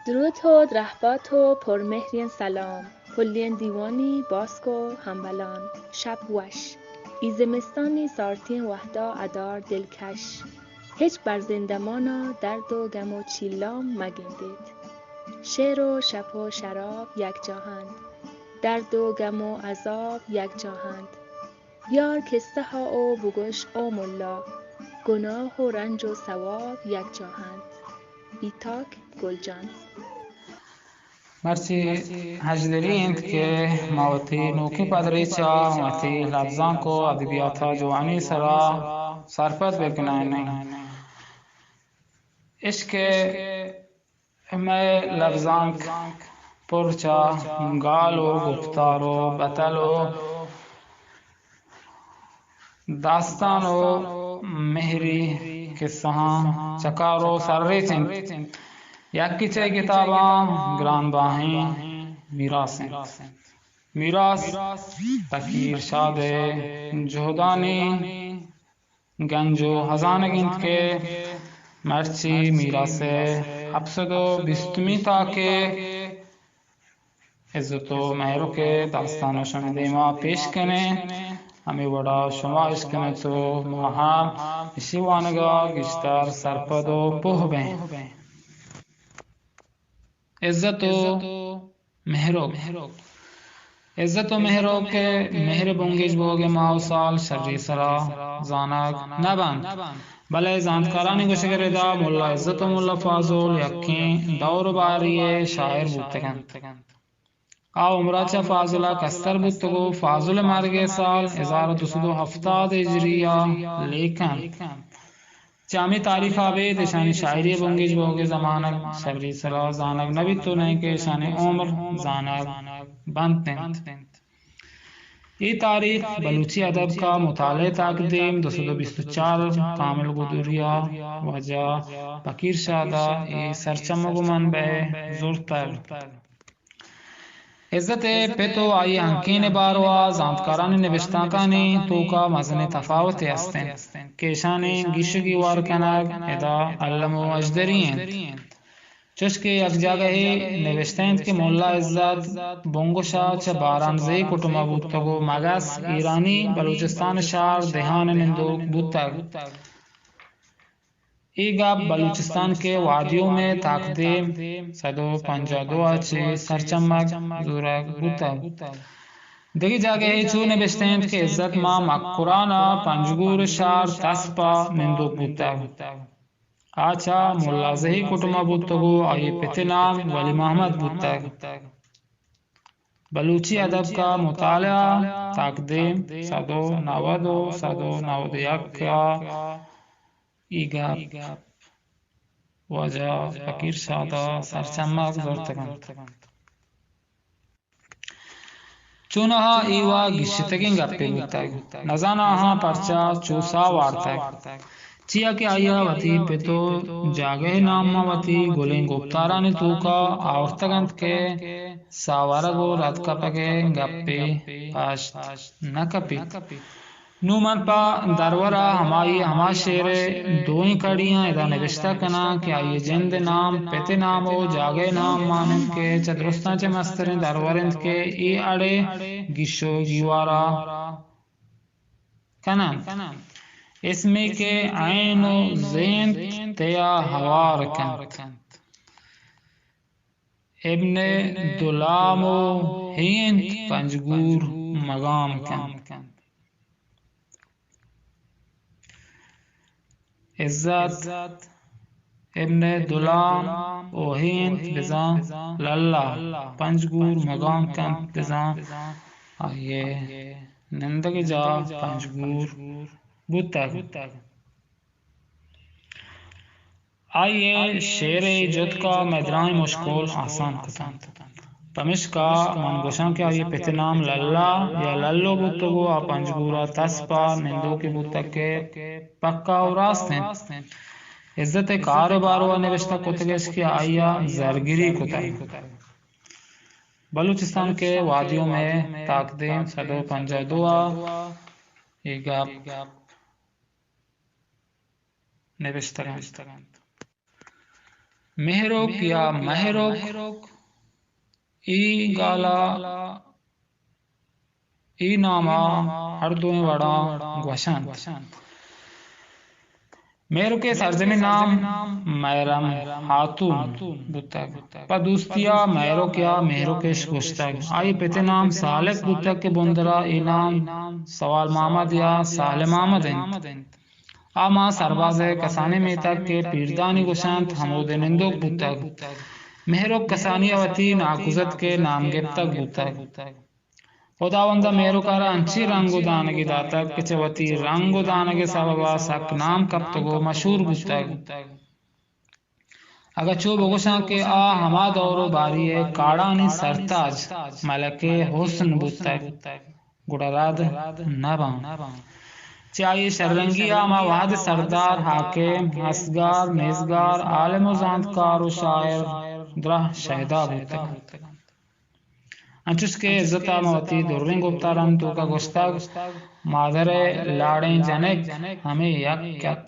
دروت و درہبات و پرمہریں سلام۔ پلیں دیوانی باسک و ہمبلان، شپ وش۔ ای زمستانی سارتیں وہدا ادار دلکش۔ ہچ برزیں دمانا درد و گم و چیلام مگندیت۔ شعر و شپ و شراب یکجاہند۔ درد و گم و عذاب یکجاہند۔ بیار کسہ ءَ و بگوش او ملا، گناہ و رنج و ثواب یکجاہ انت۔ بیتاک گلجان۔ مرچی ہژدری انت کہ ما وتی نوکیں پدریچ ءَ وتی لبزانک و ادبیات ءِ جوانی سرا سرپد بکنائینیں۔ اشکہ مئے لبزانک پر چہ گال و گپتار و بتل و داستان و مہری کسہاں چکار و سرریچ انت۔ یکے چہ اے کتاباں گران باہیں میراث انت۔ میراث فقیر شاد ءِ جہدانی گنج و ہزانگ انت کہ مرچی میراث ءِ ہپت سد و بیستمی تاکے عزت و مہروک ءِ داستان ءَ شمئے دیما پیش کنیں۔ ہمے وڑا شما اشکنت و ما ہم اشی وانگا گیشتر سرپد و پوہ بیں۔ عزت و مہروک۔ عزت و مہروک ءِ مہر بنگیج بوگ ءِ ماہ و سال شری سرا زانگ نہ بنت، بلے زانتکارانی گوشگ ءِ ردا ملا عزت و ملا فاضل یکیں دور و باری ءِ شاعر بوتگ انت۔ آ عمرا چہ فاضل ءَ کستر بوتگ و فاضل ءِ مرگ ءِ سال ہزار و دو سد و ہفتاد ہجری ءَ لیکن۔ چہ ہمے تاریخ ءَ ابید اشانی شاعری ءِ بنگیج بوگ ءِ زمانگ شری سرا زانگ نہ بیت و نئیں کہ اشانی عمر زانگ بنت انت۔ اے تاریخ بلوچی ادب کا مطالعہ تاکدیم دو سد و بیست و چار کامل گدوریا واجہ فقیر شاد ءَ اے سرچمگ و منبع زرتگ۔ عزت ءِ پت و آئی ءِ ہنکین ءِ باروا زانتکارانی نبشتانکانی توکا مزنیں تفاوتے است انت کہ اشانی گیش و گیوار کنگ ادا الم و اژدری انت۔ چوش کہ یک جاگہے نبشتہ انت کہ ملا عزت بنگوشا چہ بارانزئی کٹما بوتگ و مگس ایرانی بلوچستان شہر دہان نندوک بوتگ۔ اے گپ بلوچستان کے وادیوں میں تاکدیم سد و پنجاہ دو ءَ چہ سرچمگ زورگ بوتگ۔ دگہ جاگہے چو نبشتہ انت کہ عزت ماں مکران ءَ پنجگور شہر تسپ ءَ نندوک بوتگ۔ آ چہ ملازہی کٹم ءَ بوتگ و آئی ءِ پت ءِ نام ولی محمد بوتگ۔ بلوچی ادب کا مطالعہ تاکدیم سد و نود و سد و نود و یک ءَ اے گپ واجہ فقیر شاد ءَ سرچمگ زرتگ انت۔ چوناہا اے وا گیشتگیں گپے بوتگ۔ نزاناں آہاں پرچا چو ساہ وارتگ۔ چیا کہ آئی ءَ وتی پت و جاگہ ءِ نام ءَ وتی گلیں گپتارانی توکا آورتگ انت کہ ساہ ورگ و رد کپگ ءِ گپے پشت نہ کپیت۔ نوں من پہ درور ءَ ہمائی ءِ ہما شعر ءِ دوئیں کڑیاں ادا نبشتہ کناں کہ آئی ءِ جند ءِ نام، پت ءِ نام و جاگہ ءِ نام مان انت کہ چہ درستاں چہ مستریں درور انت کہ اے اڑ ءِ گیش و گیوار ءَ کن انت۔ اسمے کہ عین و زینت تیا ہوار کنت۔ ابن دلام و ہینت پنجگور مگام کنت۔ عزت ابن دلام و ہینت بزاں للہ پنجگور مگام کنت بزاں آئی ءِ نندگ ءِ جاہ پنجگور بوتگ۔ آئی ءِ شعر ءِ جتک ءَ مئے دراہیں مشکل آسان کت انت۔ پمیشکا من گوشاں کہ آئی ءِ پت ءِ نام للہ یا للو بوتگ و آ پنجگور ءَ تسپ ءَ نندوکے بوتگ کہ پکا و راست انت۔ عزت ءِ کار ءِ باروا نبشتہ کتگ اش کہ آئی ءَ زرگری کتگ۔ بلوچستان کے وادیوں میں تاکدیم سد و پنجاہ دو ءَ اے گپ نبشتگ انت۔ مہرک یا مہرک، اے گالا اے ناما ہر دوئیں وڑاں گوشنت۔ مہرک ءِ سرجمیں نام مہرم ہاتون بوتگ۔ پہ دوستیا مہرک یا مہرکش گوشتگ۔ آئی پت ءِ نام سالک بوتگ کہ بندرا اے نام سوال محمد یا سالم احمد انت۔ آ ماں سرباز ءِ کسانیں میتگ کہ پیردانی گوشنت، ہمود ءِ نندوک بوتگ۔ مہرک کسانی ءَ وتی ناکوزتک ءِ نام گپتگ بوتگ۔ ہداوند ءَ مہرک ءَ را انچیں رنگ و دانگے داتگ کہ چہ وتی رنگ و دانگ ءِ سبب ءَ سک نام کپتگ و مشہور بوتگ۔ اگاں چو بگوشاں کہ آ ہما دور و باری ءِ کاڑانی سرتاج ملکہ حسن بوتگ، گڑا رد نہ باں۔ چہ آئی ءِ شررنگی ءَ ہما وہد ءِ سردار، حاکم، ہستگار، نیزگار، عالم و زانتکار و شاعر دراہ شیدا بوتگ۔ انچوش کہ عزت ءَ ما وتی دریں گپتارانی توکا گوشتگ، مادر ءِ لاڑیں جنک ہمے یک ات۔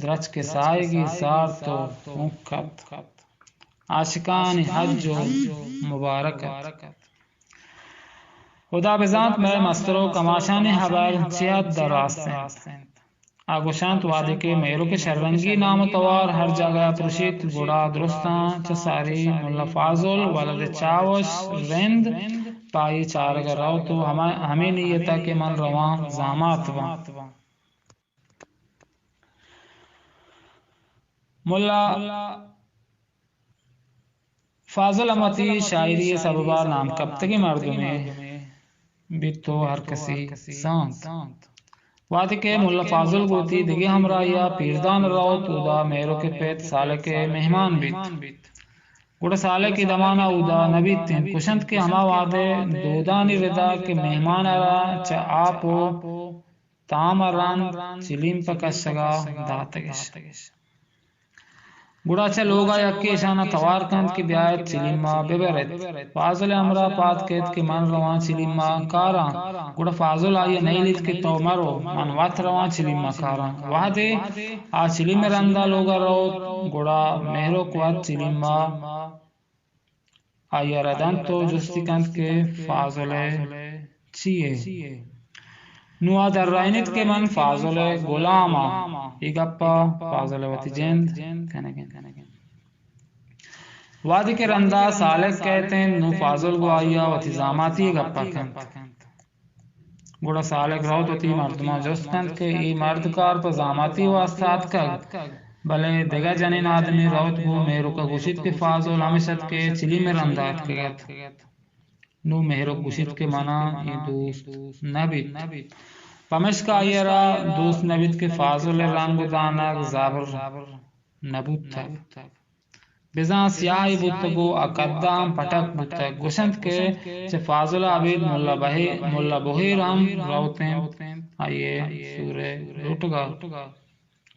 درچک ءِ ساہگے سارت و ہونک ات۔ عاشقانی حج و مبارک ات۔ ہدا بزانت مئے مستر و کماشانی ہبر چے حد ءَ راست انت۔ آ گوشنت، وہدے کہ مہرک ءِ شررنگی نام و توار ہر جاگہ ءَ پرشیت، گڑا درستاں چہ ساری ملا فاضل ولد چاوش رند پہ آئی چارگ ءَ روت و ہما، ہمے نیت ءَ کہ من رواں زامات باں۔ ملا فاضل ہم وتی شاعری ءِ سبب ءَ نام کپتگیں مردمے بیت و ہر کسی زانت۔ وہدے کہ ملا فاضل گوں وتی دگہ ہمراہی ءَ پیردان ءَ روت، اودا مہرک ءِ پت سالک ءِ مہمان بیت۔ گڑا سالک اے دمان ءَ اودا نہ بیت انت۔ گوشنت کہ ہما وہد ءِ دودانی ردا کہ مہمان ءَ را چہ آپ و تام ءَ رند چلیم پہ کشگ ءَ داتگ اش۔ گڑا چہ لوگ ءَ یکے اشان ءَ توار کنت کہ بیا ات چلیم ءَ بہ بر ات۔ فاضل ءِ ہمراہ پاد کیت کہ من رواں چلیم ءَ کاراں۔ گڑا فاضل آئی ءَ نئیلیت کہ تو مرو، من وت رواں چلیم ءَ کاراں۔ وہدے آ چلیم ءِ رند ءَ لوگ ءَ روت، گڑا مہرک وت چلیم ءَ آئی ءَ را دنت و جستی کنت کہ فاضل ءِ چی یے؟ نوں آ درائینیت کہ من فاضل ءِ گلام آں۔ اے گپ ءَ فاضل ءَ وتی جند کنگ انت۔ وہدے کہ رندا سالک کئیت انت، نوں فاضل گوں آئی ءَ وتی زاماتی ءِ گپ ءَ کنت۔ گڑا سالک روت وتی مردماں جست کنت کہ اے مردکار پہ زاماتی واستا اتکگ، بلے دگہ جنین آدمی روت گوں مہرک ءَ گوشیت کہ فاضل ہمیش ات کہ چلیم ءِ رندا اتکگ ات۔ نوں مہرک گوشیت کہ منا اے دوست نہ بیت، پمشکا آئی ءَ را دوست نہ بیت کہ فاضل ءِ رنگ و دانگ زبر نہ بوتگ۔ بزاں سیاہے بوتگ و آ کداں پٹک بوتگ۔ گوشنت کہ چہ فاضل ءَ ابید ملا بہے-، ملا بہیر ہم روت انت، آئی ءِ سور ءِ لوٹگ ءَ،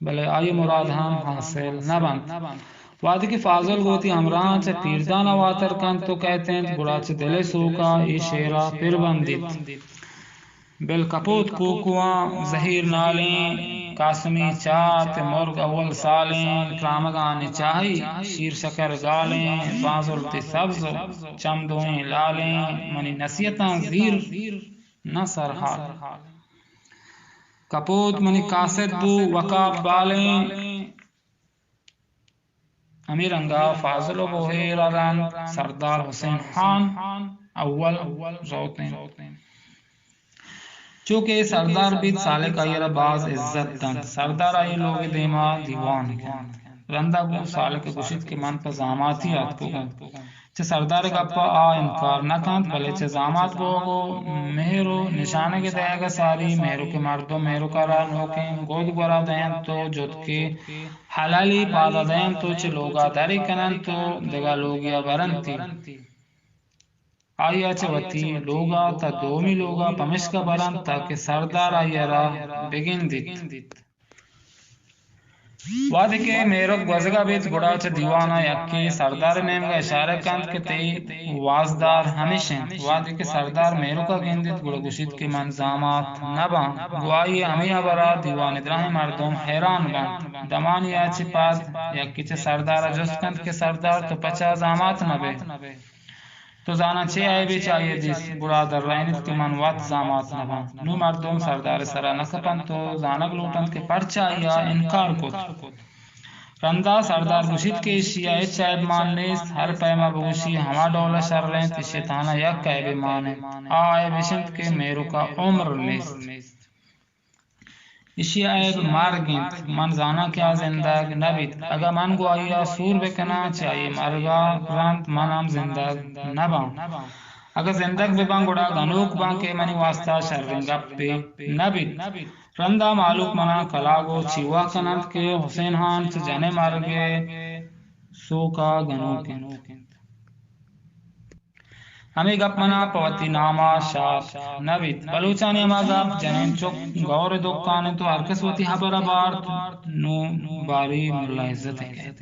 بلے آئی ءِ مراد ہم حاصل نہ بنت۔ وہدے کہ فاضل گوں وتی ہمراہاں چہ پیردان ءَ واتر کنت و کئیت انت، گڑا چہ دل ءِ سوک ءَ اے شعر ءَ پر بندیت۔ بل کپوت کوکواں زہیر نالیں، قاسمی چات مرگ اول سالیں، ترامگانی چاہی شیر شکر گالیں، بانزل تئی سبز و چم دوئیں لالیں، منی نصیحتاں زیر نہ سرحال۔ کپوت منی قاصد بو وقاف بالیں، ہمے رنگا فاضل و بوہیر ءَ رند سردار حسین خان اول روت انت۔ چو کہ سردار بیت، سالک آئی ءَ را باز عزت دنت۔ سردار آئی ءِ لوگ ءِ دیما دیوان کنت۔ رندا گوں سالک ءَ گوشیت کہ من پہ زاماتی ءَ اتکگوں۔ چہ سردار ءِ گپ ءَ آ انکار نہ کنت، بلے چہ زامات بوگ و مہر و نشانگ ءِ دئیگ ءَ ساری مہرک ءِ مردم مہرک ءَ را نوکیں گد گورا دئینت و جتکے حلالی پادا دئینت و چہ لوگا دری کننت و دگہ لوگیا برنتی۔ آئیا چہ وتی لوگا تا دومی لوگا پمشکا برنت تاکہ سردار آئیا را بگندیت۔ وہدے کہ مہرک گوزگا بیت، گڑا چہ دیوانا یکے سردار نیمگا اشارہ کنت کہ تئی وازدار ہمیش انت۔ وہدے کہ سردار مہرکا گندیت، گڑا گوشیت کہ من زامات نباں۔ گوں آئی ہمے ہبرا دیوان دراہیں مردم حیران بنت۔ دمانیا چہ پد یکے چہ سردارا جست کنت کہ سردار، تو پچا زامات نبئے؟ تو زاناں چے عیبے چہ آئی ء دیست؟ گڑا درائینیت کہ من وت زامات نہ باں۔ نوں مردم سردار ء سرا نہ کپنت و زانگ لوٹنت کہ پرچا آئی ء انکار کت۔ رندا سردار گوشیت کہ ایشی ء ہچ عیب مان نیست، ہر پیم ء بگوشی ہما ڈول ء شر انت، ایشی ء تہنا یک عیبے مان انت۔ آ عیب ایش انت کہ مہرک ء عمر نیست۔ ایشی ء عیب مرگ انت۔ من زاناں کہ آ زندگ نہ بیت۔ اگاں من گوں آئی ء سور بہ کناں، چہ آئی ء مرگ ء رند من ہم زندگ نہ باں۔ اگاں زندگ بہ باں، گڑا گنوک باں کہ منی واستا شریں گپے نہ بیت۔ رندا مہلوک منا کلاگ و چیوہ کننت کہ حسین ہان چہ جن ء مرگ ء سوک ء گنوک انت۔ ہمے گپ منا پہ وتی نام ء شات نہ بیت۔ بلوچانی ہما گپ، جنین چک گور ء دکان انت و ہرکس وتی ہبر ء بارت، نوں باری ملا عزت ء کئیت۔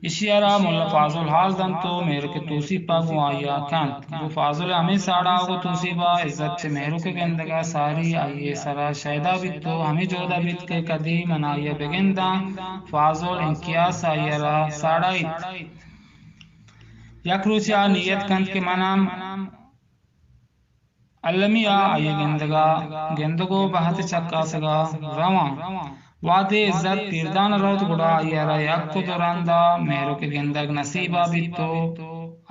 ایشی ء را ملا فاضل حال دنت و مہرک ء توسیپ ء گوں آئی ء کنت۔ گوں فاضل ء ہمے ساڑاگ و توسیپ ء عزت چہ مہرک ء گندگ ء ساری آئی ء سرا شیدا بیت و ہمے جہد ء بیت کہ کدی من آئی ء بگنداں۔ فاضل انکیاس آئی ء را ساڑائیت۔ یک روچے آ نیت کنت کہ من ہم المی ء آئی ء گندگ ء، گندگ و بہت ء چکاسگ ء رواں۔ وہدے عزت پیردان ء روت، گڑا آئی ء را یک و دو رند ء مہرک ء گندگ نصیب ء بیت و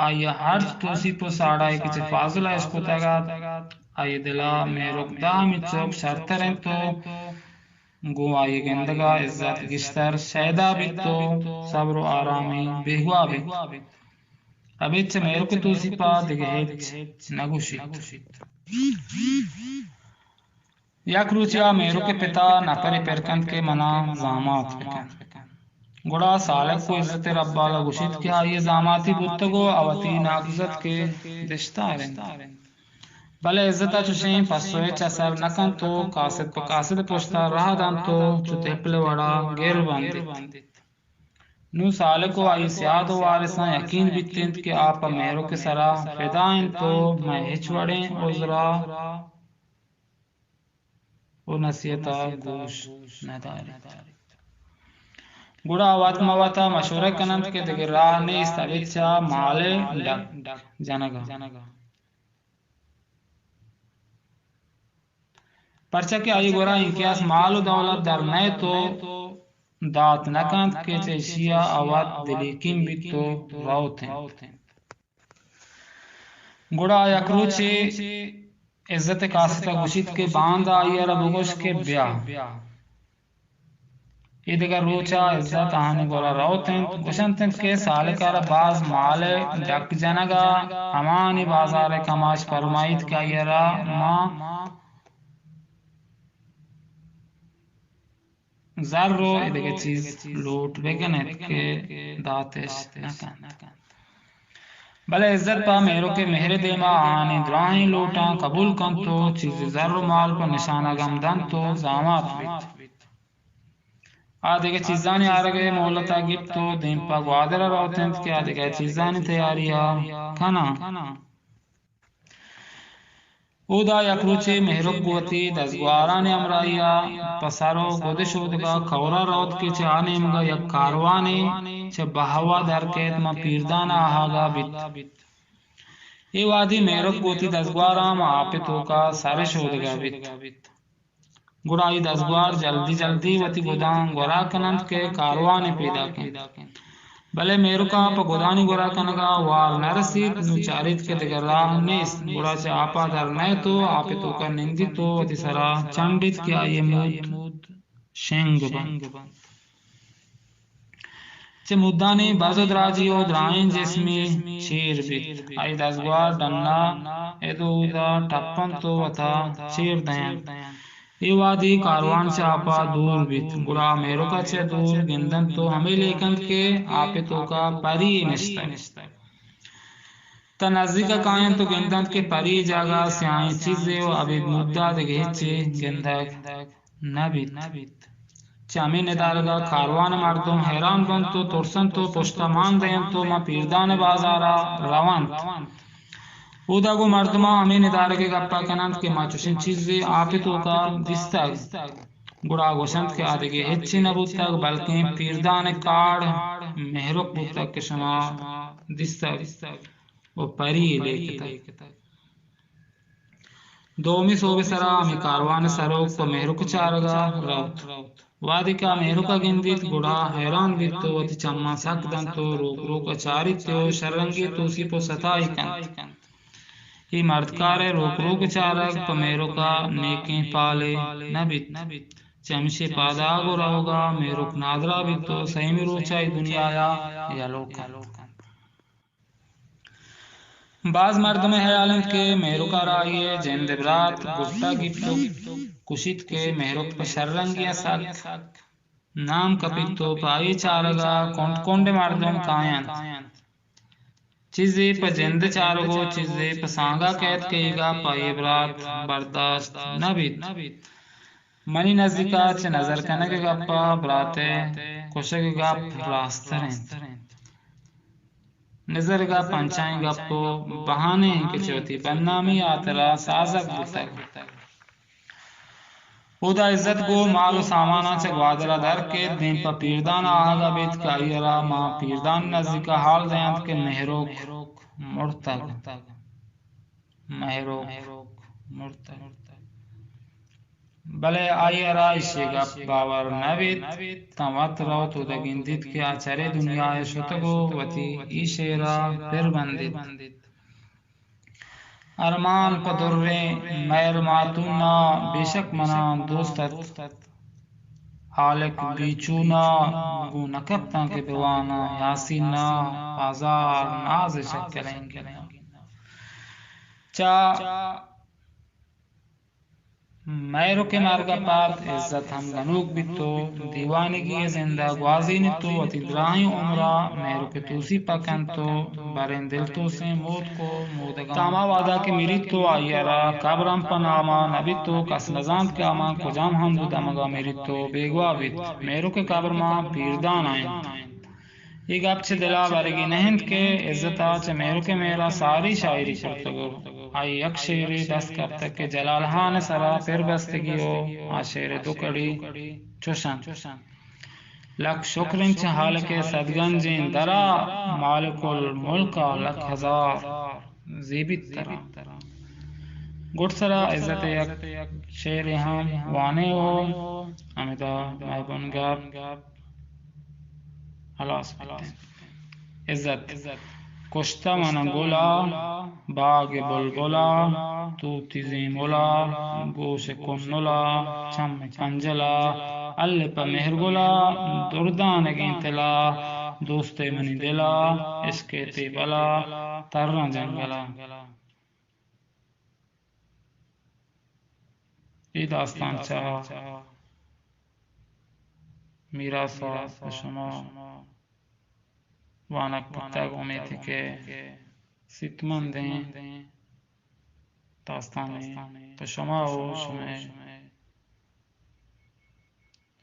آئی ء ہرچ توسیپ و ساڑائی کہ چہ فاضل ء اشکتگ ات، آئی ء دل ء مہرک دہ ہمینچک شرتر انت و گوں آئی ء گندگ ء عزت گیشتر شیدا بیت و صبر و آرامی بیگواہ بیت۔ ابید چہ مہرک ء توسیپ ء دگہ ہچ نہ گوشیت۔ یک روچے آ مہرک ء پت ء نپرے پر کنت کہ منا زامات بکن۔ گڑا سالک و عزت ء ربال ء گوشیت کہ آئی ء زاماتی بوتگ و آ وتی ناکوزتک ء دشتار انت۔ بلے عزت ء چشیں پسوے چہ سر نہ کنت و قاصد پہ قاصد ء پشت ء راہ دنت و چو تپل ء وڑا گر بندیت۔ نوں سالک و آئی سیاد و وارثاں یقین بیت انت کہ آ پہ مہرک ء سرا فدا انت و مئے ہچ وڑیں عذرا و نصیحتا گوش نہ داریت۔ گڑا وت مہ وتا مشورہ کننت کہ دگہ راہ نیست، ابید چہ مال ء ڈک جنگا۔ پرچا کہ آئی گورا انکیاس مال و دولت در نئیت و دات نہ کنت کہ چہ ایشیا آ وت دلیکیم بیت و روت انت۔ گڑا یک روچے عزت ء کاستا گوشیت کہ باندا آئی ء را بگوش کہ بیا۔ اے دگہ روچ ء عزت آہانی گورا روت انت، گوشنت انت کہ سالک ء را باز مال ء ڈک جنگ ء ہمانی بازار ء کماش پرمائیت کہ آئی ء را ما زر و اے دگہ چیز لوٹ بہ کن ات کہ داتش نہ کنت۔ بلے عزت پہ مہرک ء مہر ء دیما آہانی دراہیں لوٹاں قبول کنت و چیزے زر و مال پہ نشانگ ہم دنت و زامات بیت۔ آ دگہ چیزانی آرگ ء مہلت ء گپت و دیم پہ گوادر ء روت انت کہ آ دگہ چیزانی تیاری ء کناں۔ اودا یک روچے مہرک گوں وتی دزگوارانی ہمراہی ء پہ سر و گد شودگ ء کور ء روت کہ چہ آ نیمگ ء یک کاروانے چہ بہوا در کیت ماں پیردان ء آہگ ء بیت۔ اے وہدی مہرک گوں وتی دزگواراں ماں آپ ء توک ء سر ء شودگ ء بیت۔ گڑا آئی دزگوار جلدی جلدی وتی گداں گورا کننت کہ کاروانے پیداک انت۔ بلے مہرکا پہ گدانی گورا کنگا وار نہ رسیت، نوں چاریت کہ دگہ راہ نیست، گڑا چہ آپا در نئیت و آپ ء توکا نندیت و وتی سرا چنڈیت کہ آئی ء مود شنگ بنت۔ چہ مودانی بز و دراجی و درائیں جسمی چیر بیت۔ آئی دزگوار ڈنا اد و اودا ٹپنت و وتا چیر دینت۔ اے وہدی کاروان چہ آپا دور بیت، گڑا مہرکا چہ دور گندنت و ہمے لیکنت کہ آپ ء توکا پری نشتگ۔ تاں نزیک ء کاینت و گندنت کہ پری جاگہ سیاہیں چیزے و ابید مدت دگہ ہچے گندگ نہ بیت۔ چہ چہ ہمے ندارگ ءَ کاروان ءِ مردم حیران بنت و ترسنت و پشت ءَ مان دئینت و ماں پیردان ءِ بازار ءَ رونت۔ اودا گوں مردماں ہمے ندارگ ءِ گپ ءَ کننت کہ ما چشیں چیزے آپ ءِ توک ءَ دیستگ۔ گڑا گوشنت کہ آ دگہ ہچی نہ بوتگ، بلکیں پیردان ءِ کاڑ مہرک بوتگ کہ شما دیستگ و پری یے لیکتگ۔ دومی سہب ءِ سرا ہمے کاروان ءِ سروک پہ مہرک ءِ چارگ ءَ روت۔ وہدے کہ آ مہرک ءَ گندیت، گڑا حیران بیت و وتی چماں سک دنت و روک روک ءَ چاریت و شررنگی ءِ توسیپ و ستائی کنت۔ اے مردکار ءِ روک روک ءِ چارگ پہ مہرک ءَ نیکیں پالے نہ بیت۔ چمشے پادآہگ و روگ ءَ مہرک نادراہ بیت و سیمی روچ ءَ اے دنیا ءَ یلو کنت۔ باز مردم ءِ ہیال انت کہ مہرک ءَ را آئی ءِ جند ءِ برات گٹا گیپت و گوشیت کہ مہرک پہ شررنگی ءَ سک نام کپیت و پہ آئی ءِ چارگ ءَ کنڈ کنڈ ءِ مردم کاینت۔ چیزے پہ جند ءِ چارگ و چیزے پہ سانگ ءَ کئیت کہ اے گپ آئی ءِ برات برداشت نہ بیت۔ منی نزیک ءَ چہ نظر کنگ ءِ گپ ءَ برات ءِ کشگ ءِ گپ راستر انت۔ نزرگ ءَ پنچائیں گپ و بہانے انت کہ چہ وتی بدنامی ءِ ہاترا سازگ بوتگ۔ اودا عزت گوں مال و ساماناں چہ گوادر ءَ در کیت، دیم پہ پیردان ءَ آہگ ءَ بیت کہ آئی ءَ را ماں پیردان ءِ نزیک ءَ حال دئینت کہ مہروک مرتگ۔ مہروک مرتگ۔ بلے آئی ءَ را ایشی ءِ گپ باور نہ بیت، تاں وت روت اودا گندیت کہ آ چرے دنیا ءَ شتگ و وتی ایشی ءَ را پر بندیت۔ ارمان پہ دریں مہر ماتون ءَ بے شک منا دوست ات۔ حالک بیچون ءَ گوں نہ کپتاں کہ بواناں یاسین ءَ بازار ناز ءِ شکریں گیناں۔ چہ مہرک ءِ مرگ ءَ پد عزت ہم گنوک بیت و دیوانگی ءِ زند ءَ گوازینیت و وتی دراہیں عمر ءَ مہرک ءِ توسیپ ءَ کنت و بریں دلتوسیں موتک و مودگاں۔ تاں ہما وہد ءَ کہ مریت و آئی ءَ را قبر ہم پہ نام ءَ نہ بیت و کس نہ زانت کہ آ ماں کجام ہند و دمگ ءَ مریت و بیگواہ بیت۔ مہرک ءِ قبر ماں پیردان ءَ انت۔ اے گپ چہ دل ءَ برگی نہ انت کہ عزت ءَ چہ مہرک ءِ مہر ءَ ساری شاعری کرتگ و آئی ءَ یک شعرے دست کپتگ کہ جلال ہان ءِ سرا پر بستگی و آ شعر ءِ دو کڑی چش انت: لک شکر انت چہ حالک ءِ صدگنجیں در ءَ، مالک الملک ءَ لک ہزار زیبیت ترا۔ گڈسرا عزت ءِ یک شعرے ہم وانیں و ہمدا مئے بنگپ ہلاس بیت انت۔ عزت: کشتہ من گل ءَ، باگ بلبل ءَ، توتی زیمل ءَ، گوش کنل ءَ، چم کنجل ءَ، الپ ءَ مہرگل ءَ، دردانگیں تل ءَ، دوست منی دل ءَ، عشق ءِ تیبل ءَ، تراں جنگل ءَ۔ اے داستان چہ میراث ءَ پہ شما وانگ بوتگ۔ امیت کہ سیتمندیں داستانے پہ شما و شمئے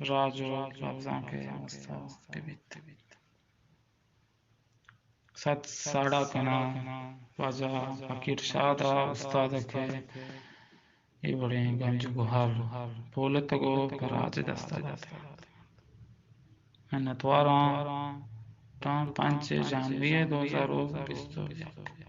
راج و لبزانک ءِ واسطہ بہ بیت۔ سد ساڑا کناں واجہ فقیر شاد ءَ استاد ءَ کہ اے وڑیں گنج گوہر پولتگ و پہ راج ءِ دست ءَ داتگ۔ منتواراں۔ تاں پنچ ژانویے دو ہزار و بیست و یک۔